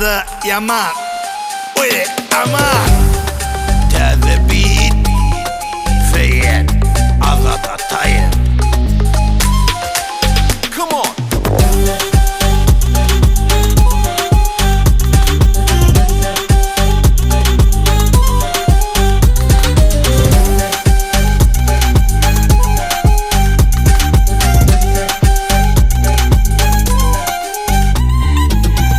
Täze ýaman. Oý, aman. Täze beat. Feýet. Azat Ataýew. Come on.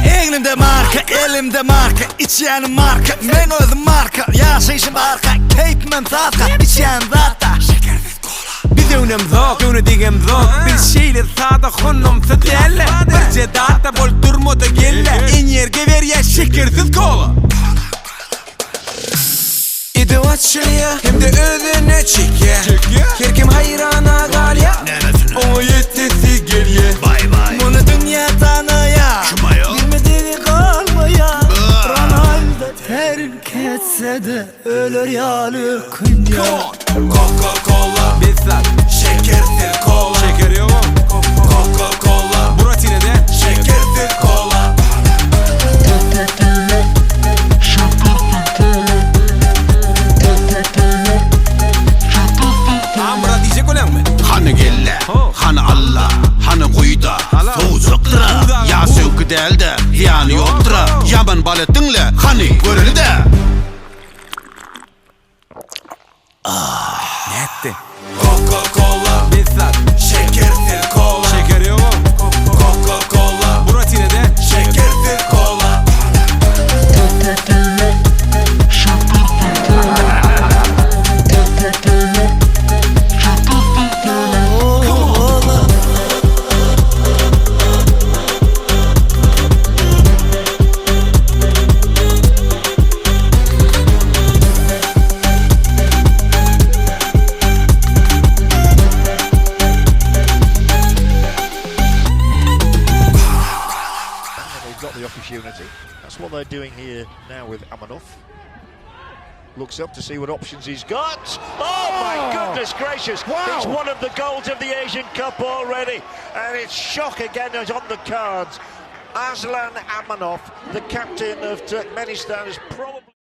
Egnimde marka, elimde marka, içýänim marka, men özüm marka, ýaşaýşym arka, keýpimem satka, içýän zatda şekersiz kola. Biz öwnemzok, öwne degemzok, Biz şeýle sada hondomsy däl-le. Birje zat-da bolup durmada gel-le, Energiýa berýär şekersiz kola. Edep açylýar hem-de özüne çekýär. Her kim haýrana galýar. Oňa ýetesi gelýär. Muny dünýä tanaýar. Bilmedigi galmaýar. Ronaldo terk etse-de öler ýaly ökünýär. Coca Cola Bizzat Şekersiz kola Şeker ýok Coca Cola Buratinede Şekersiz kola. Amra diýjek bolýaňmy? Hany gelle, hany Alla, hany guýda, sowjakdyra, ýa söňki däl-de, zyýany ýokdyra, ýaman balet diňle, hany, göreli-dä! Nätdi? Coca Cola Bizzat Şekersiz kola. Şeker ýok Coca Cola Buratinede Şekersiz kola. And they've got the opportunity. That's what they're doing here now with Amanov. Looks up to see what options he's got. Oh, my goodness gracious! Wow. It's one of the goals of the Asian Cup already, and it's shock again is on the cards. Aslan Amanov, the captain of Turkmenistan, is probably.